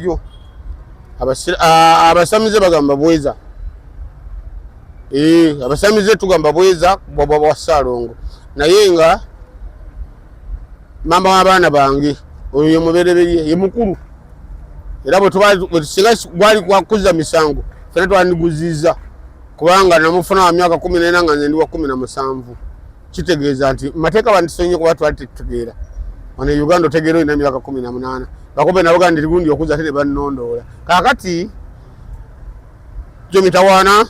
Yo abasamize bagamba bweza, abasamize tugamba bweza bwabwa bwa Ssaalongo, naye nga maama w'abaana bange oyo ye mubereberye, ye mukulu, era bwe tuba singa gwali kwakuza misango fena twandiguzizza, kubanga namufuna wa myaka 14 nga nze ndi wa 17. Kitegeeza nti mateeka bandisonye kuba twali tetutegeera. Wano e Uganda otegeera olina emyaka 18, bakobe naboga ndi gundi okuza ate ne bannondoola. Kaakati gyo mitawaana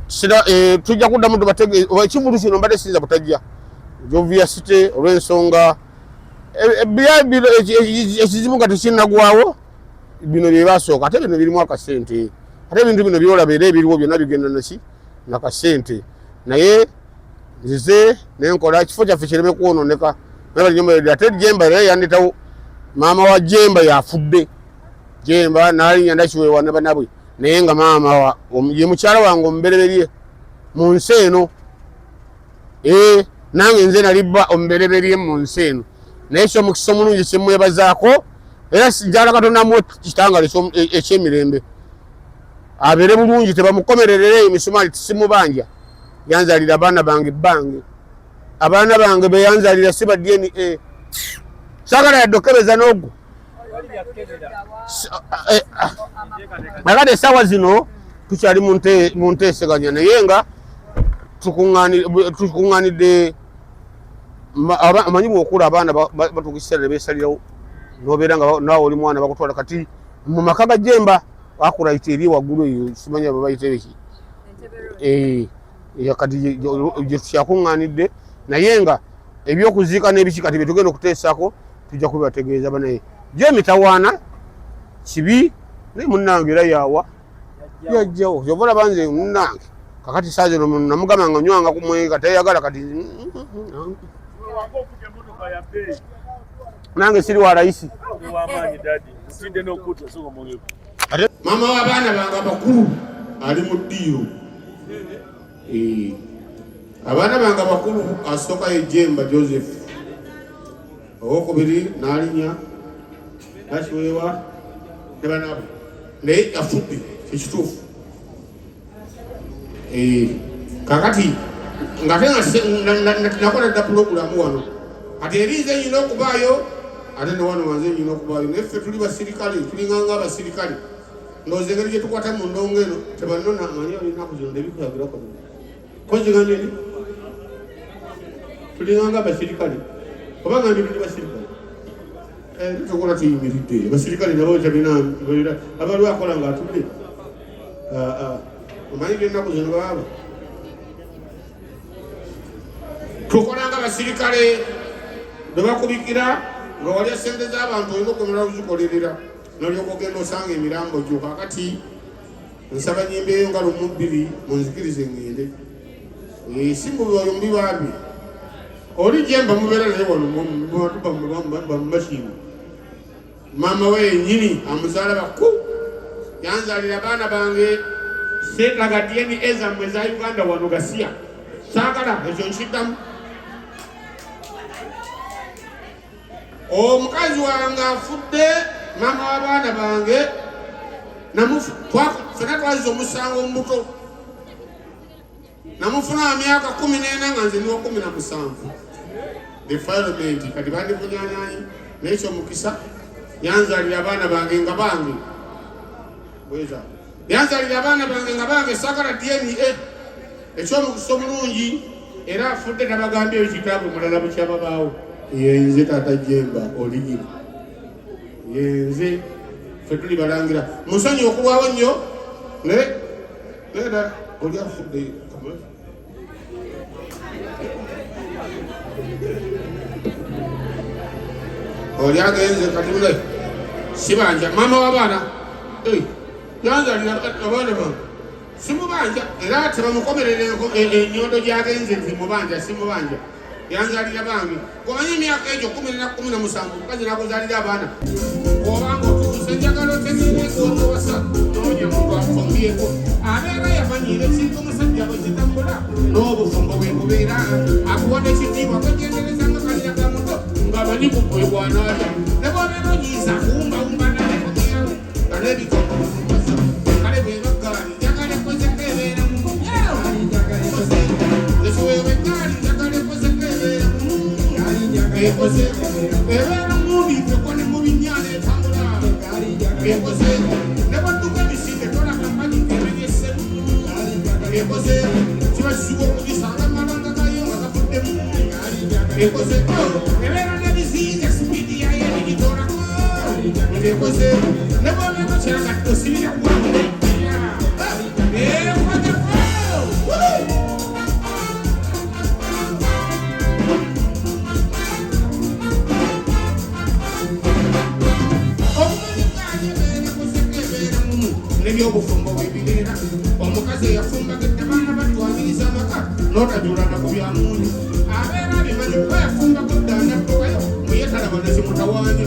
sira, tujja kuddamu tubategeeza oba ekivulu kino mbadde siyinza butajja Jovia City olw'ensonga ekizibu nga tekinnagwawo. Bino bye basooka, ate bino birimu akasente, ate ebintu bino byolaba era ebiriwo byonna bigenda naki nakasente. Naye nzize nenkola ekifo kyaffe kireme kwononeka. Ate Jemba era yandetawo, maama wa Jemba yafudde, Jemba nalinya ndakiwewa ne banabwe, naye nga maama ye mukyala wange omubereberye mu nsi eno. Nange nze nali bba omubereberye mu nsi eno, naye kyomukisa omulungi kyemwebazaako era njagala Katonda amuwe kitangalo ekyemirembe, abeere bulungi, tebamukomererere emisumaali. Tisimubanja, yanzalira abaana bange bange, abaana bange beyanzalira si ba DNA. Sagala yadde okebeza n'ogwo. Akati essaawa zino tukyali mu nteeseganya, naye nga tukuŋŋaanidde. Omanyi bwokula abaana batuuka ekiseera ne beesalirawo, nobeera nga naawe oli mwana bakutwala kati mu maka ga Jemba akuraita eri waggulu eyo, simanya babayita eki. Kati gye tukyakuŋŋaanidde, naye nga ebyokuziika n'ebiki kati byetugenda okuteesaako tujja kubibategeeza. Banaye gyo emitawaana kibi, naye munnange era yawa yajjawo. Kyova olaba nze munnange kakati saa zino namugamba nga nywanga ku mwenge kateyagala kati nange siri wa layisi. Maama w'abaana bange abakulu ali mu ddiiro. Abaana bange abakulu, asooka ye Jemba Joseph, owokubiri Naalinya Nakiweewa ne banaabwe, naye afudde ekituufu. Kakati ngate nga nakola dda pulogulamu wano, kati eri nze nyina okubaayo, ate ne wano wanze nyina okubaayo, naye ffe tuli basirikale, tulinganga abasirikale. Ndowooza engeri gye tukwata mu ndongo eno tebanona manyi ennaku zino nebikuyagirako kozigambye nti tulinganga abasirikale, oba ngambye tuli basirikale. Tukola tuyimiridde, abasirikale nabo tabina abaliwo akola nga atudde. Omanyi byennaku zino baaba tukola nga basirikale bwe bakubikira nga walya sente z'abantu, olina okumala kuzikolerera nolyoka ogenda osanga emirambo gyo. Kakati nsaba nyimbeeyo nga lumu bbiri munzikirize ŋŋende. Si mubi oyo, mubi bambi oli Jemba mubeera naye wano bamumasiimu, maama we yenyini amuzaala baku yanzalira abaana bange. Seetaga DNA zammwe eza Uganda wano gasiya, saagala ekyo nkiddamu. Omukazi wange afudde, maama w'abaana bange, fena twaziza omusango omubuto, namufuna wa myaka 14 nga nze niwa 17, defilement. Kati bandivunyanyanyi, naye kyomukisa yanzalira abaana bange nga bange, bweza yanzalira abaana bange nga bange. Sagala DNA. Ekyomukisa omulungi era afudde tabagambye eyo kitaabwe mulala bukyababaawo. Yenze taata Jemba oligiro, yenze, ffe tuli balangira. Musonyi okulwawo nnyo, naye naye oli afudde. Oli agenze kati mule sibanja maama w'abaana yanzalira abaana bange, simubanja, era tebamukomerera enyondo gyagenze nti mubanja. Simubanja, yanzalira bange. Omanyi emyaka egyo 14, 17, omukazi nakuzalira abaana, obanga otuuse njagala otegeereko otowasa, noonya muntu akusombyeko abeera yamanyiira ekintu omusajja bwe kitambula n'obufumbo bwe bubeera, akuwa nekitiibwa, kwegendereza nga kalira ka muto ng'amanyi ku gwe bwanaalya, ne bwobeera onyiiza akuwumbawumba naye. Alabika kale bweba gaali njagala ekozeko ebeera mu ekiweewa eggaali njagala ekozeko ebeera mu ekozeeko ebeera mubi feko ne mu binnya n'etambula ekozeeko ne bwadduka emisinde tolaba mpagi ng'emenyesemu ekozeeko kiba kizibu okugisanga amalanga gayo nga gavuddemu ekozeeko ebeera n'ebizinga sipiidi yayo ebigitolako ng'ekozeeko ne bw'obeera okyagadde osibira kuwange ekozeko. Nebyobufumbo bwebibeera omukazi eyafumbaga edda baana batwamiriza amaka n'otajulana ku byamunyu abeera abimanyi kuba yafumbako dda anaddukayo muye talaba nekimutawaanya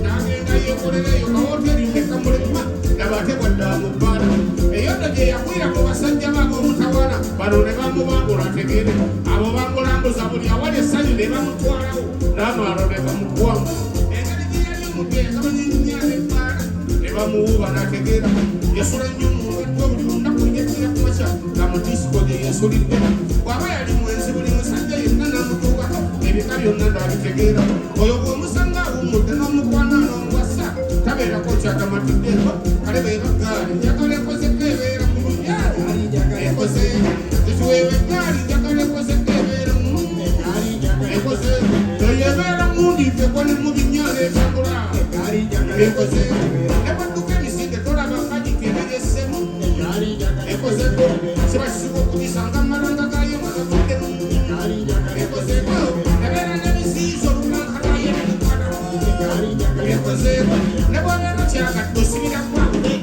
n'agenda yeekolera eyo kawooteri nekamulema laba ate bwadda mu bbaala eyo nno gye yakwira ku basajja be ab'omutawaana bano ne bamubangula ategeere abo bamulambuza buli awali essanyu ne bamutwalawo n'amaalo ne bamugwamu engeri gye yali omuntu eyagabanya ennyo ab'ebbaala ne bamuwuuba n'ategeera yasula nnyo mu ngatto buli lunaku yejjira ku makya nga mu disiko gye yesulidde bw'aba yali mwenzi buli musajja yenna n'amutuukako ebika byonna n'abitegeera oyo bw'omusanga awummudde n'omukwana n'omuwasa tabeerako kyatamatiddeeko kale beeba gaali njagala ekozeko ebeera mu ekoze ekiweewa eggaali njagala ekozeko ebeera mu ekoze eyo ebeera mundi feko ne mu binnya n'etambula ekoze ne bwadduka emisinde tolaba mpagi kemenyesemu ekozeko kiba kizibu okugisanga amalanga gayo nga gavuddemu ekozeko ebeera n'ebiziizo olumanka lwayo ebikukwatako ekozeeko ne bw'obeera okyagadde osibira kwange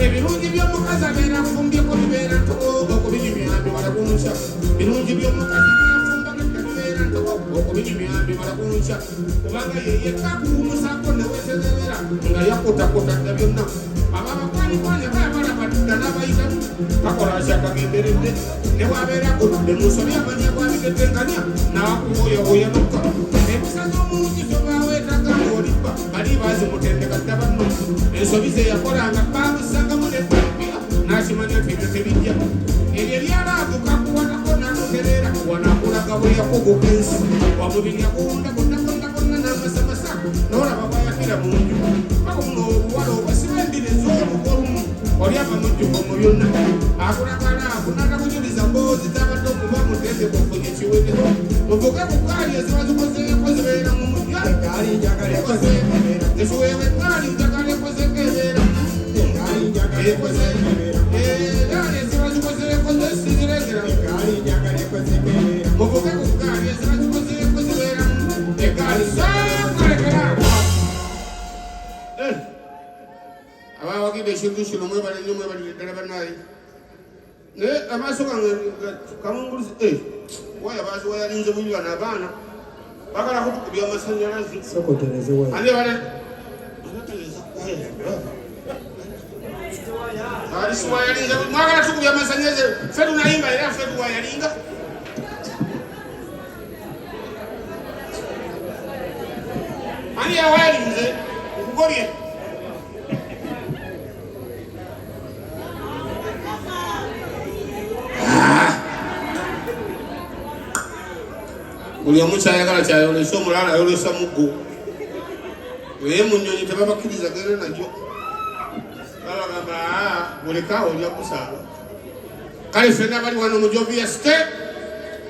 ebirungi by'omukazi abeera afumbyeko bibeera ntogo okubinyumya bimala kunkya birungi by'omukazi afumbako bibeera ntogo okubinyumya bimala kunkya kubanga ye yekka akuwumusaako ne weetegerera nga yakutakuta dda byonna abo abakwanikwani baba balaba dda n'abayitamu takola kyakagenderedde ne bw'abeera akutudde mu nsobi amanya bw'abitetenkanya n'akuwuyahuya nokka empisa z'omulungi zobaaweetaga ng'olibba bali baazimutendeka dda banno ensobi ze yakolanga baamusangamu ne n'akimanya nti ebyo tebijja ebyo ebyalaavu kakuwatako n'amutereera wano akulaga bwe yakuguka ensi omubiri yaguwunda gonna gonna gonna n'amasamasa n'olaba bw'ayakira mu nju paka buno obuwala obwesiba embiri ez'oluko olumu oli ava mujjuko mu byonna akulaga laavu n'atakujuliza mboozi z'abadde okuba mutendeka ofunye kiweddeho muvuge ku ggaali eziba zikozeeko zibeera mu mujja ekoze ekiweewa eggaali njagala ekozeko ebeera ekoze eggaali eziba zikozeeko zesiziregera muvuge ku ggaali eziba zikozeeko zibeera eggaali saakalekera abawagidde ekintu kino mwebale nnyo mwebalire ddala bannaaye naye amaaso gange kamunguluzi eh, waya baziwayalinze bubi bano abaana bagala kutukubya amasanyalaze ani bale alisiwayalinze mwagala tukubya amasanyalaze fe tunayimba era fe tuwayalinga ani yawayalinze nkugobye. Buli omu kyayagala kyayolesa omulala ayolesa muggo naye mu nnyonyi tebabakkiriza genda nagyo babagamba mulekaawo olya kusaala kale ffenna bali wano mu Jovia State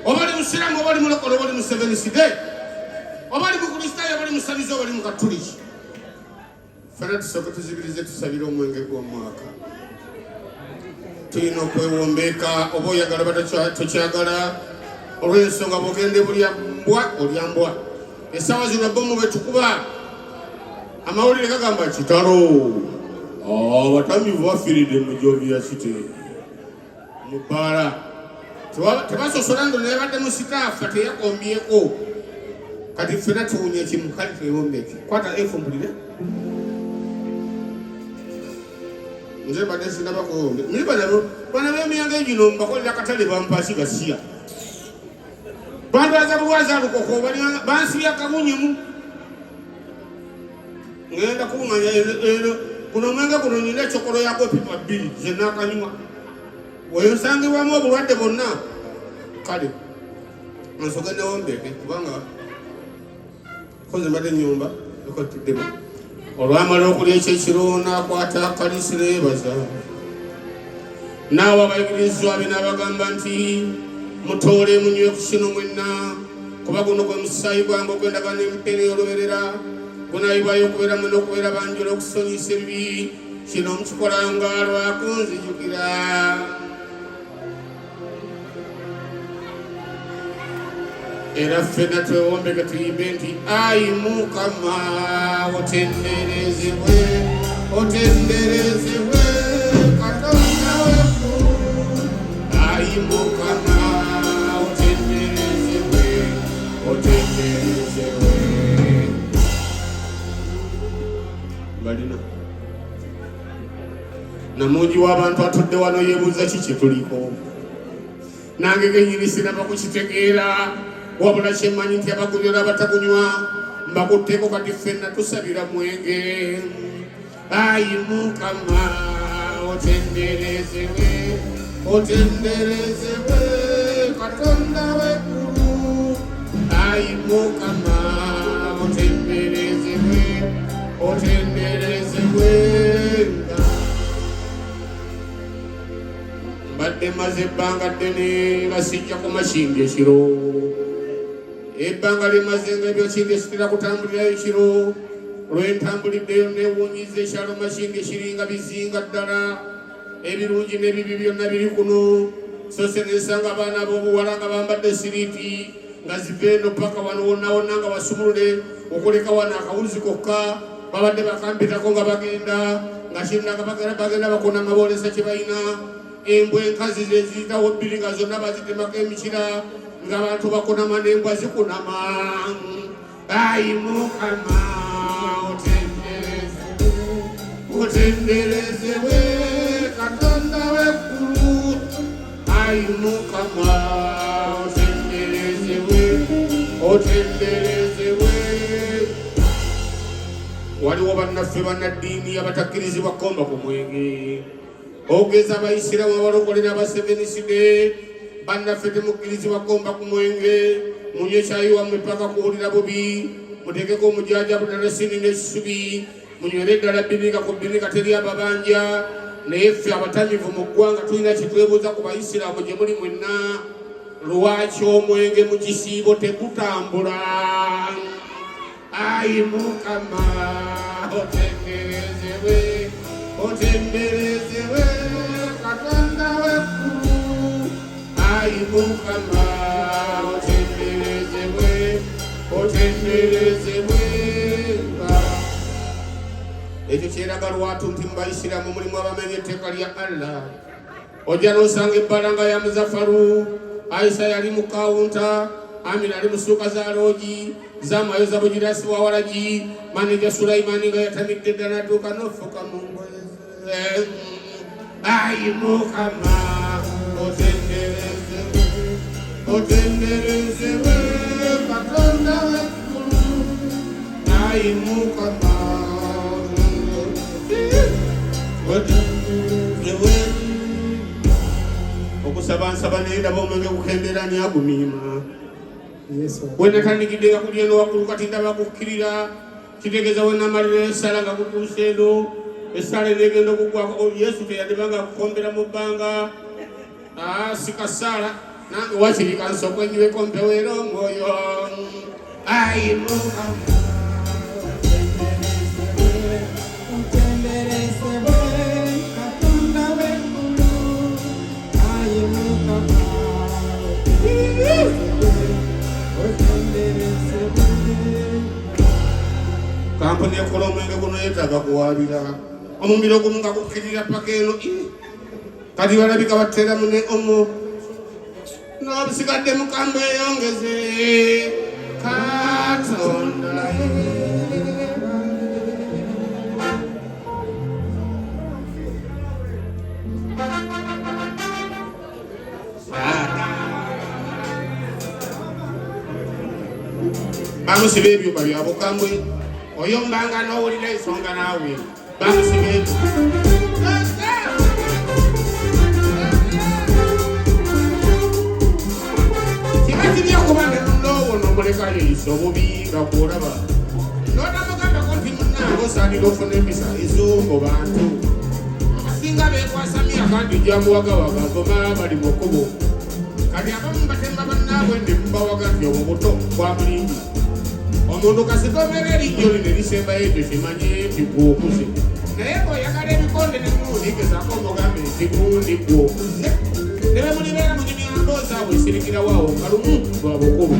oba oli musiraamu oba oli mulokole oba oli museveniside oba oli mukristaayo oba oli musamize oba oli mukatuliki Ffena tusooke tuzibirize tusabire omwenge gw'omwaka. Tulina okwewombeeka oba oyagala oba tokyagala olw'ensonga bw'ogenda ebulya mbwa olya mbwa. Essaawa zino bomu betukuba amawulire gagamba kitalo abatamivu bafiiridde mu Jovia City mu bbaala. Tebasosola ndo neyabadde mu sitaafa teyakombyeko kati ffena tuwunya kimu kale twewombeke kwata efu mpulire nze mbadde sinaba kuwombe naye bana bemiyanga gino mbakolera akatale bampasi gasiya. Bandwaza bulwaza lukoko bansibya kabunyemu. Ngenda kuŋŋanya eno guno omwenge guno nyina ekyokolo yagwo epipa bbiri ze naakanywa. Wensangibwamu obulwadde bwonna kale nsoke newombeeke kubanga koze mbadde nyumba ekotuddemu olwamala okulya ekyekiro n'akwata akalisi neyebaza naawe abayigirizwa be n'abagamba nti mutoole munywe ku kino mwenna kuba guno gwe musaayi gwange ogw'endagaano empeera ey'olubeerera gunaayibwayo okubeera mwe n'okubeera bangi olw'okusonyiyisa ebibi kino mukikolanga lwakunzijukira era ffenna twewombeke tuyimbe nti ayi mukama otenderezebwe otenderezebwe katonda wefu ayi mukama otenderezebwe otenderezebwe balina namungi w'abantu atudde wano yeebuuza ki kye tuliko nange kenyini sinaba kukitegeera wabula kyemmanyi nti abagunywa n'abatagunywa mbakutteko kati ffenna tusabira mwenge ayi mukama otenderezebwe otenderezebwe katonda w'eggulu ayi mukama otenderezebwe otenderezebwe mbadde maze ebbanga ddene nga sijja ku makindi ekiro ebbanga lyemaze nga ebyokindi esitera kutambulirayo kiro lwentambuliddeyo newunyiza ekyalo makindi kiringa bizinga ddala ebirungi n'ebibi byonna biri kuno sose nensanga abaana ab'obuwala nga bambadde siriiti nga ziva eno paka wano wonna wonna nga wasumulule okuleka wano akawuzi kokka babadde bakampitako nga bagenda nga kinnaga bagenda bakunama boolesa kye balina embwa enkazi zeziyitawo bbiri nga zonna bazitemako emikira nga abantu bakunama n'embwa zikunama ayi mukama otenderezebwe katonda w'eggulu ayi mukama otenderezebwe otenderezebwe waliwo bannaffe bannaddiini abatakkirizibwa kukomba ku mwenge ogeza abayisiramu abalokole n'abaseveniside bannaffe temukkirizibwa kukomba ku mwenge munywe kyayi wammwe paka kuwulira bubi muteekeko omujaja budalasini n'ekisubi munywere ddala binika ku binika teri ababanja naye ffe abatamivu mu ggwanga tulina kyetwebuuza ku bayisiraamu gye muli mwenna lwaki omwenge mu kisiibo tegutambula ayi mukama otenderezebwe otenderezebwe katonda w'eggulu ayi mukama otenderezebwe otenderezebwe ekyo kyeraga lwatu nti mubayisiramu mulimu abamenya etteeka lya allah ojja n'osanga ebbala nga ya muzafaru aisha yali mu kawunta amina ali mu suuka za loogi zamayo za bugirasi wa walagi maneja sulaimani nga yatamidde ddala natuuka n'ofuka mu ngoye ayi mukama otenderezebwe otenderezebwe katonda w'eggulu ayi mukama otenderezebwe okusaba nsaba naye ndaba omwenge gukendeera ani agumiima wenatandikidde nga kuli eno waggulu kati ndaba gukkirira kitegeeza wenamalira esala nga gutuuse eno esala enegenda okugwako oh, yesu teyadiba nga akukombera mu bbanga ah, sikasaala nange wakiri kansooka enyweko mpeweera omwoyo ayi mukama kampuni ekola omwenge guno yetaaga kuwaabira omumiro gumu nga gukkirira paka eno kati balabika bateramu ne omu n'obusigadde mukamba eyongeze katonda Bamusiba ebyuma bya bukambwe. Oyombanga n'owulira ensonga naawe. Bamusiba ebyuma. Kiba kibi okuba ne munoowo n'omuleka yeeyisa obubi nga gw'olaba. N'otamugambako nti munnange osaanira ofuna empisa ez'omu bantu. Abasinga beekwasa myaka nti gyamuwagawaga goma bali mu kkubo. Kati abamu batemba bannaabwe ne mubawaga nti obwo buto bwa mulimbi. Omuntu kasita obeera erinnyo lino erisembayo ekyo kimanye nti gwe okuze. Naye bw'oyagala ebikonde ne gundi gezaako omugambe nti gundi gwe okuze. Ne bwe mulibeera munyumya mboozi awo esirikirawo awo nga lumu lwa bukulu.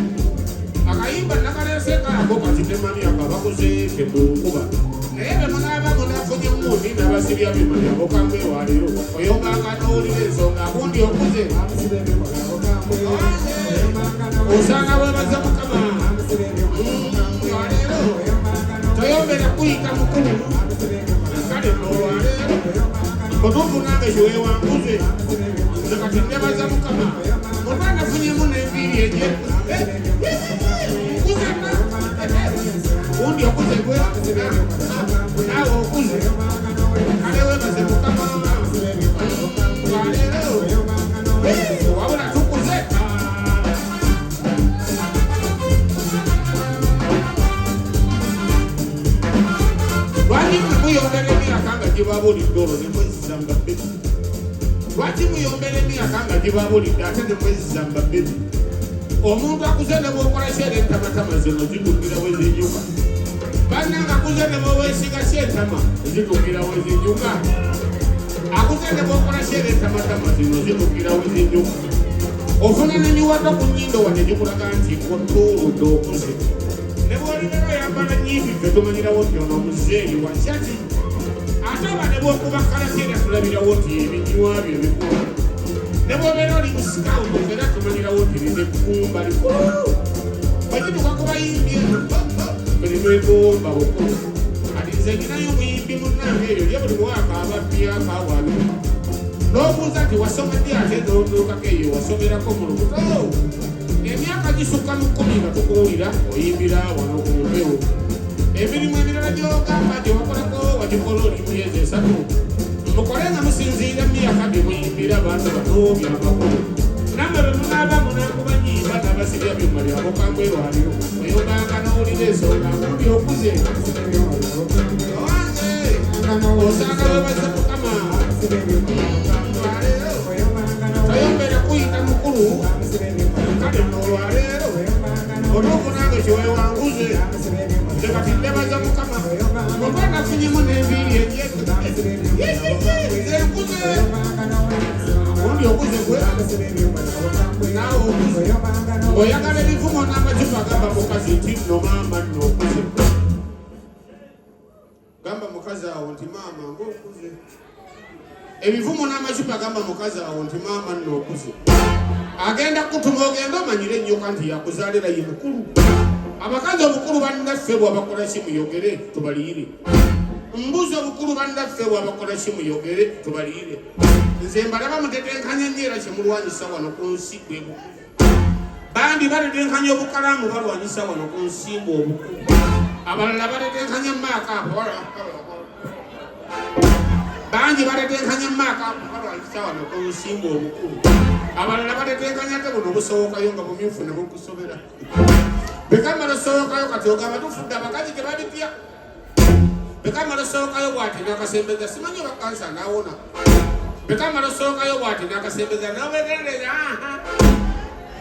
Akayimba nakaleese kaako kakitemamyaka abakuze temunkuba. Naye bwe munaaba munafunye gundi n'abasibya byuma bya bukambwe lwaleero oyombanga n'owulira ensonga gundi okuze. Osaana webaza Mukama lwaleero toyombera kuyita mukulu kale nno olwaleero otuufu nange kyewewanguze nze kati nebaza Mukama oba nafunyemu n'enviiri enjeru nkuze gundi okuze gwe naawe okuze kale webaze Mukama lwaleero wabula tukuze. Lwaki mwe muyombera emyaka nga gibabuulidde olwo ne mwezza mu babbebi? Lwaki muyombera emyaka nga gibabuulidde ate ne mwezza mu babbebi? Omuntu akuze ne bw'okola kyera entamatama zino zituukira we zinyuka. Bannange akuze ne bw'oweesiga ki entama zituukira we zinyuka. Akuze ne bw'okola kyera entamatama zino zituukira we zinyuka. Ofuna n'emiwato ku nnyindo wano egikulaga nti otuuludde okuze. Ne bw'olibeera oyambala nnyimpi ffe tumanyirawo nti ono omuzeeyi wa kyaki. Ate oba ne bw'okuba kalasi era tulabirawo nti ebinywa byo bikulu. Ne bw'obeera oli mu sikawutu ffe era tumanyirawo nti lino eggumba likulu. Bwe kituuka ku bayimbi eno ffe ne twegomba bukulu. Kati nze nyinayo omuyimbi munnange eyo ye buli mwaka aba myaka wabiri. N'obuuza nti wasoma ddi ate n'otuukako eyo wasomerako mu lubuto. Emyaka gisukka mu kkumi nga tukuwulira oyimbira wano ku mpewo. Emirimu emirala gy'ogamba gye wakolako wagikola oli myezi esatu. Mukole nga musinziira mu myaka gye muyimbira abantu bano bya makulu. Nammwe bwe munaaba munankuba nnyimba n'abasibya byuma bya bukambwe lwaliro. Oyombanga n'owulira ensonga gundi okuze. Owange osaana webaze Mukama. Lwaleero toyombera kuyita mukulu kale nno olwaleero otuufu nange kyewewanguze nze kati ndebaza Mukama oba nafunyemu n'enviiri enjeru nze nkuze gundi okuze gwe naawe okuze ng'oyagala ebivumo n'amacupa gamba mukazi nti nno maama nno okuze. Gamba mukazi awo nti maama ng'okuze. Ebivumo n'amacupa gamba mukazi awo nti maama nno okuze. Agenda kutuma ogenda omanyire ennyoka nti yakuzaalira ye mukulu. Abakazi obukulu bannaffe bwabakola ki muyogere tubaliyire. Mbuzi obukulu bannaffe bwabakola ki muyogere tubaliyire. Nze mbalaba mutetenkanya nnyo era kyemulwanyisa wano ku nsi bwe bukulu. Bambi batetenkanya obukalaamu balwanyisa wano ku nsimbu obukulu. Abalala batetenkanya maaka bangi batetenkanya maaka balwanyisa wano ku nsimbu obukulu. Abalala batetenkanya ate buno obusowokayo nga bumyufu ne bukusobera. Bekamala osowokayo kati ogamba tufudde abakazi tebabitya. Bekamala osookayo bwati nakasembeza simanyi oba kansa nawona. Bekamala osookayo bwati nakasembeza nawegereza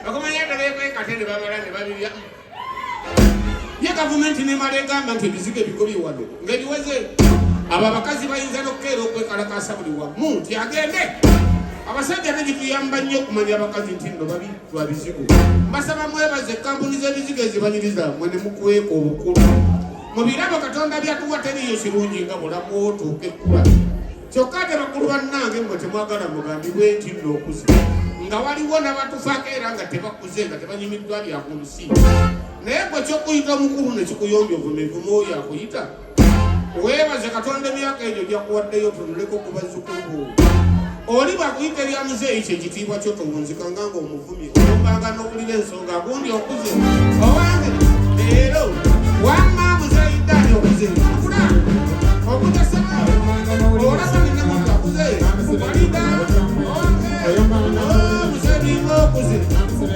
okumanya tebekwekate ne bamala ne babirya. Ye gavumenti nemala egamba nti ebizigo ebigobye wano ng'ebiweze. Abo abakazi bayinza n'okukeera okwekalakaasa buli wamu nti agende. Abasajja ate kituyamba nnyo okumanya abakazi nti nno babi lwa bizigo. Mbasaba mwebaze kampuni z'ebizigo ezibanyiriza mwe ne mukweka obukulu. Mu birabo Katonda by'atuwa teriiyo kirungi nga bulamu otuuka ekkula. Kyokka ate bakulu bannange mmwe temwagala mugambibwe nti nno okuze nga waliwo n'abatufaako era nga tebakuze nga tebanyumiddwa bya ku nsi. Naye gwe ky'okuyita omukulu ne kikuyombya ovuma evumo oyo akuyita. Weebaze Katonda emyaka egyo gyakuwaddeyo otunuleko ku bazzukulu bo. Oli bw'akuyita erya muzeeyi kye kitiibwa kyo towunzika nga ng'omuvumye. Oyombanga n'owulira ensonga gundi okuze. Owange leero. Wamma muzeeyi Dani okuze okula okuze ssebo olaba nina muntu akuze Farida owange oh, muzeeyi okuze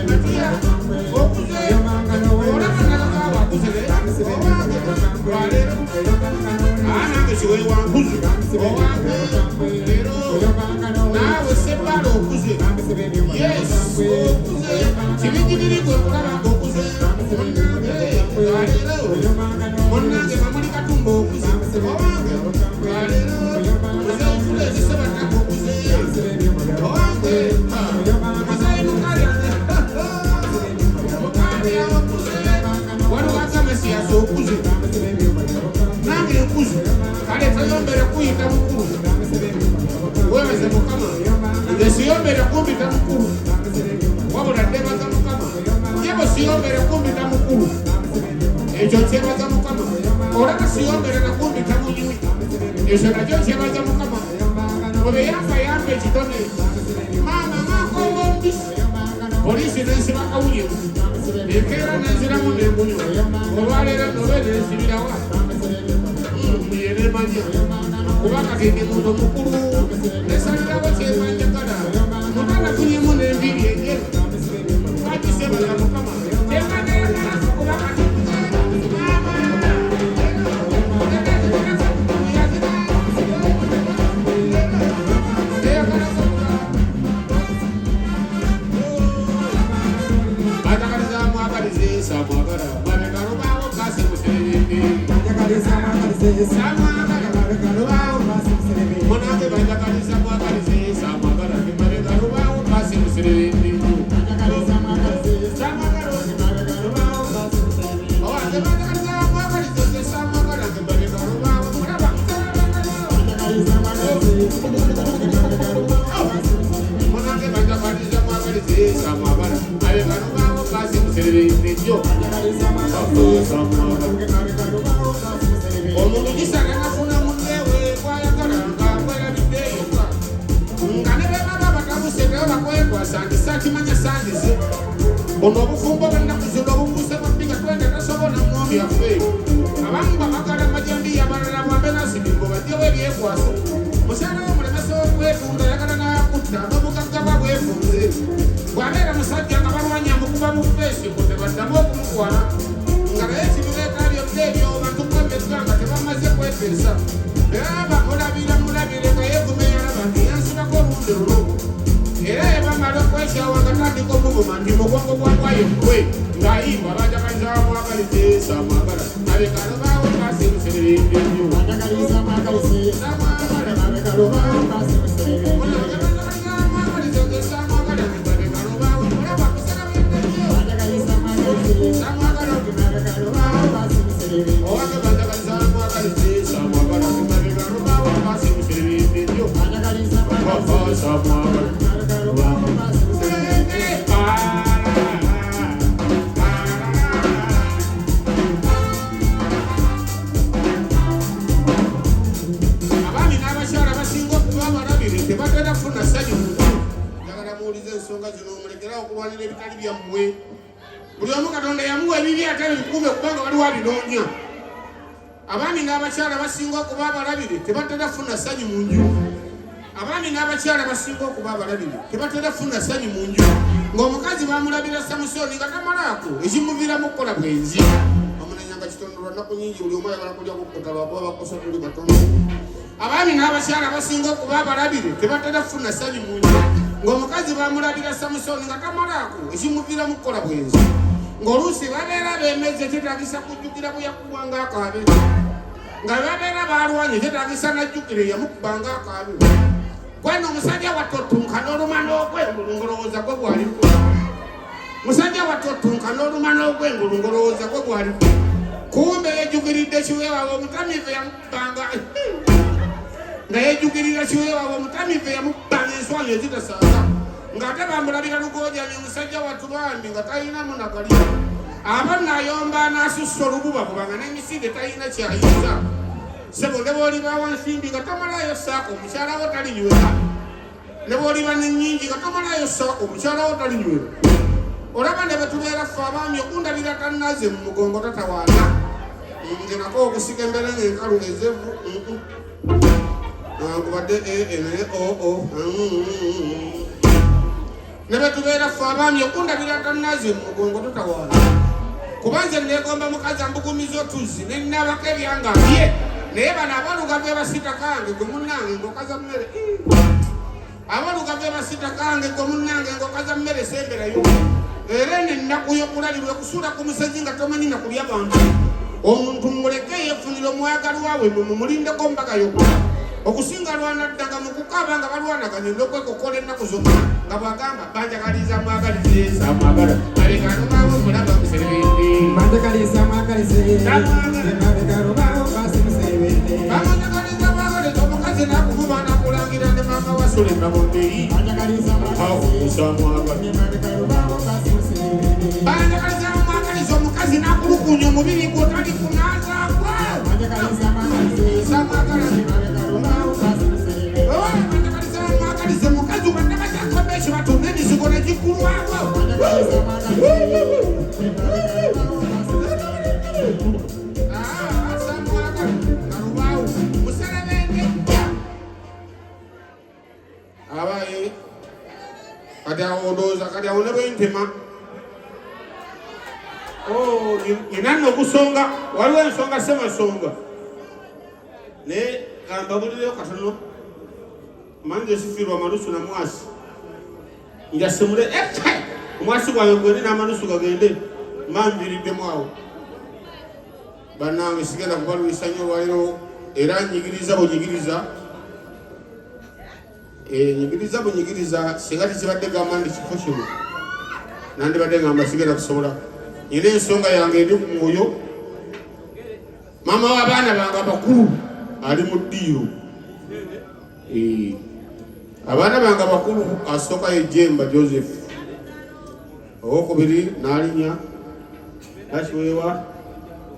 Matiya okuze olaba nalagaawo akuze owange lwaleero nange kiweewa nkuze owange leero naawe sebbaala okuze yes okuze kibijibiri gwe kulaba ng'okuze munnange lwaleero munnange mamuli katumba okuze owange lwaleero muzeeyi fuleezi sebataka okuze owange muzeeyi mukalya mukalya okuze waliwo agamesiyasa okuze nange nkuze kale toyombera kuyita mukulu webaze mukama nze siyombera kumpita mukulu wabula nebaza mukama nyebo siyombera kumpita mukulu ekyo kyebaza mukama olaba siyombera nakumpita munywi ekyo nakyo kyebaza mukama obe yampa yampa ekitone maama ngakomba omubisi poliisi nensiba kawunyo enkeera nenziramu nengunywa olwaleero nobe nensibirawa yenemanya kuba kati ndi muntu mukulu nesalirawo kyemba njagala mutana funyemu nenviiri enjeru lwaki sebaza mukama kyemba neyagala kuba kati Batakaliza mwagalize samwagala mabega lubaawo kasi muserebende samwagala lubaawo munange banjagaliza mwagalize samwagala mabega lubaawo kasi muserebende samwagala lubaawo owange banjagaliza mwagalize nze samwagala nge mabega lubaawo mulaba munange banjagaliza mwagalize samwagala mabega lubaawo kasi muserebende jjo omuntu kisanga nafuna munnewe gwayagala nga bwerabidde yokka nga ne bwe baba batabuse teba bakwekwasa nti saakimanya sandize buno obufumbo bwennaku zino obubuuse bwa twende tasobola mwomi yaffe abamu babagala majambiya abalala bwambe nasibimbo bajjewo ebyekwaso mukyala wo mulemesa okwetunda ayagala n'akutta n'obugagga bwa bwefunze bw'abeera musajja nga balwanya mukuba mu feesi mbu tebaddamu okumukwana nga naye kibireeta byonna ebyo bantu kwemezza nga tebamaze kweteesa era mulabira mulabire nga yeevuma eyalaba nti yansibako olundi luno era ebamala okwekyawa nga tandika omuvuma nti mugongo gwa bwayo gwe ng'ayimba banjagaliza mwagalize samwagala abekalo baawo kasi muserebende nnyo samwagala mwagalize nze samwagala abekalo baawo mulaba muserebende nnyo samwagala owange banjagaliza mwagalize samwagala abekalo baawo kasi muserebende nnyo samwagala abaami n'abakyala basinga okuba abalabire tebatera kufuna ssanyu mu nju. Njagala muwulize ensonga zino mulekerawo okulwanira ebitali byammwe. Buli omu Katonda yamuwa ebibi ate bikuume kubanga waliwo abinoonya. Abaami n'abakyala basinga okuba abalabire tebatera kufuna ssanyu mu nju. Abaami n'abakyala basinga okuba abalabire tebatera kufuna ssanyu mu nju. Ng'omukazi bamulabira Samusoni nga tamalaako ekimuviiramu okukola bwenzi. Omunenya nga kitono lwa nnaku nnyingi buli omu ayagala kulya kukkuta lwakuba bakosa tuli batono. Abaami n'abakyala basinga okuba abalabire tebatera kufuna ssanyu mu nju. Ng'omukazi bamulabira Samusoni nga tamalaako ekimuviiramu okukola bwenzi. Ng'oluusi babeera beemeze kyetaagisa kujjukira bwe yakubwanga akaabe. Nga babeera balwanye kyetaagisa najjukira eyamukubanga akaabe. Gweno omusajja wattu otunka n'oluma n'ogwengulu ng'olowooza gwe bwaliko. Musajja wattu otunka n'oluma n'ogwengulu ng'olowooza gwe bwaliko. Kumbe yejjukiridde kiweewawe omutamiivu yamukubanga nga yejjukirira kiweewawe omutamiivu yamukubanga enswanyu ezitasaaga ng'ate bamulabira lugoojanye omusajja wattu bambi nga talinamu nakalya. Aba nayomba n'asussa olububa kubanga n'emisinde talina kyayinza. Ssebo ne bw'oliba wa nsimbi nga tomalayo ssaako omukyala wo talinywera. Ne bw'oliba n'ennyingi nga tomalayo ssaako omukyala wo talinywera. Olaba ne betubeera ffe abaami okundabira tannaze mu mugongo tatawaana. Nze nako okusiga emberenge enkalu ezevu. Nankubadde e naye o. Ne betubeera ffe abaami okundabira tannaze mu mugongo tatawaana. Kuba nze neegomba mukazi ambugumiza otuzzi ne nnaabako ebyanga bye. Naye bano abalugave basita kange gwe munnange ng'okaza mmere. Abalugave basita kange gwe munnange ng'okaza mmere semberayo. Era eno ennaku y'okulabirwa ekusuula ku musezi nga tomanyi na kulya bantu. Omuntu mumuleke yeefunire omwagalwa we mumulindeko mbaga yokka. Okusinga lwanadda nga mu kukaaba nga balwanaganye n'okwekokola ennaku zonna nga bw'agamba banjagaliza mwagalize samwagala mabega lubaawo mulaba muserebende. Banjagaliza mwagalize emabega lubaawo basi muserebende. Banjagaliza mwagalize omukazi n'akuvuma n'akulangira ne maama wa Sulemba Bombeyi. Banjagaliza mwagalize Samwagala. emabega lubaawo basi muserebende. Banjagaliza mwagalize omukazi n'akulukunya omubiri gw'otali kunaazaako. Banjagaliza mwagalize Samwagala. emabega lubaawo basi muserebende. Banjagaliza mwagalize mukazi bannabakyakombeeki batunda emizigo ne giggulwawo. Banjagaliza mwagalize emabega lubaawo basi muserebende. Ah, samwagala nga lubaawo muserebende. Abaye kati awo ndowooza kati awo ne bwe ntema. Oh, nina nno okusonga, waliwo ensonga semasonga. Naye kambabulireyo katono. Manje sifiirwa malusu na mwasi. Njasemule omwasi gwange gwende n'amalusu gagende manviriddemu awo. Bannange sigenda kubalwisa nnyo olwaleero era nyigiriza bunyigiriza. Nyigiriza bunyigiriza singa tekibadde gamba nti kifo kino nandibadde ngamba sigenda kusobola. Nina ensonga yange eri ku mwoyo. Maama w'abaana bange abakulu ali mu ddiiro. Abaana bange abakulu asooka ye Jemba Joseph, owokubiri n'alinnya Nakiweewa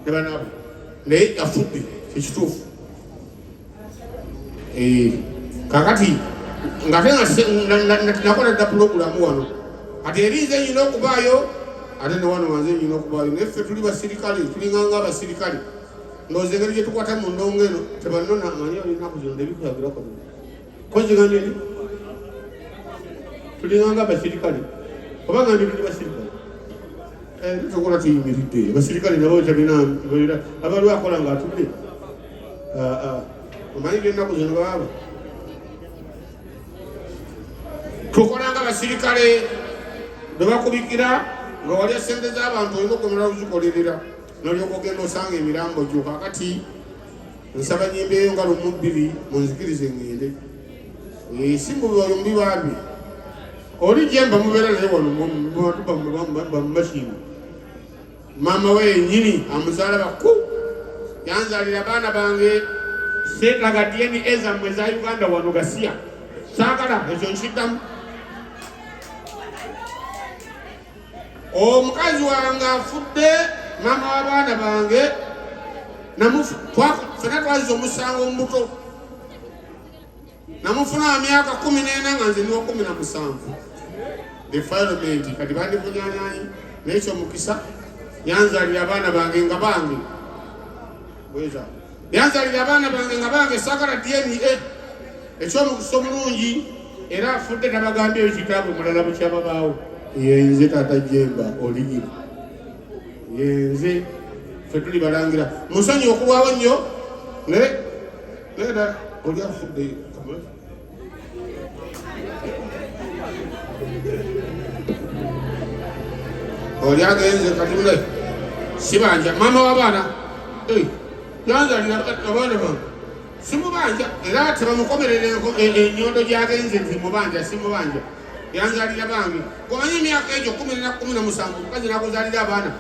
ne banaabwe, naye afudde ekituufu. Kakati ngate nga nakola dda pulogulaamu wano, kati eri nze nyina okubaayo ate ne wano wanze nyina okubaayo, naye ffe tuli basirikale, tulinganga abasirikale. Ndowooza engeri gye tukwata mu ndongo eno tebanona manyi ennaku zino tebikulagirako kozi gambye nti tulinganga abasirikale oba gambye tuli basirikale. Tukola tuyimiridde, abasirikale nabo tabina abaliwo akola ng'atudde. Omanyi by'ennaku zino baaba tukola nga basirikale bwe bakubikira nga walya sente z'abantu olina okumala ozikolerera n'olyoka ogenda osanga emirambo gyo. Kakati nsaba nyimbeeyo nga lumu bbiri munzikirize ŋŋende. Si mubi oyo mubi bambi. Oli Jemba mubeera naye wano bamumashini. Maama we yennyini amuzaala bakku yanzaalira abaana bange. Seetaaga DNA zammwe eza Uganda wano gasiya. Saagala ekyo nkiddamu. Omukazi wange afudde, maama w'abaana bange, ffenna twazza omusango mu buto. Namufuna myaka 14 nga nze ndi wa 17. Defilement kati bandivunyaanyanyi, naye ekyomukisa yanzaalira abaana bange nga bange. Bweza. Yanzaalira abaana bange nga bange, saagala DNA. Ekyomukisa omulungi era afudde tabagambye ekitaabwe mulala bukyababaawo. Yenze taata Jemba olinyira. Yenze ffe tuli balangira. Musonyi okulwawo nnyo naye naye oli afudde. Oli agenze kati mule sibanja maama w'abaana yanzaalira abaana bange simubanja era tebamukomerera ennyondo gy'agenze nti mubanja simubanja yanzaalira bange. Gomanye emyaka egyo 14 17 omukazi n'akuzaalira abaana.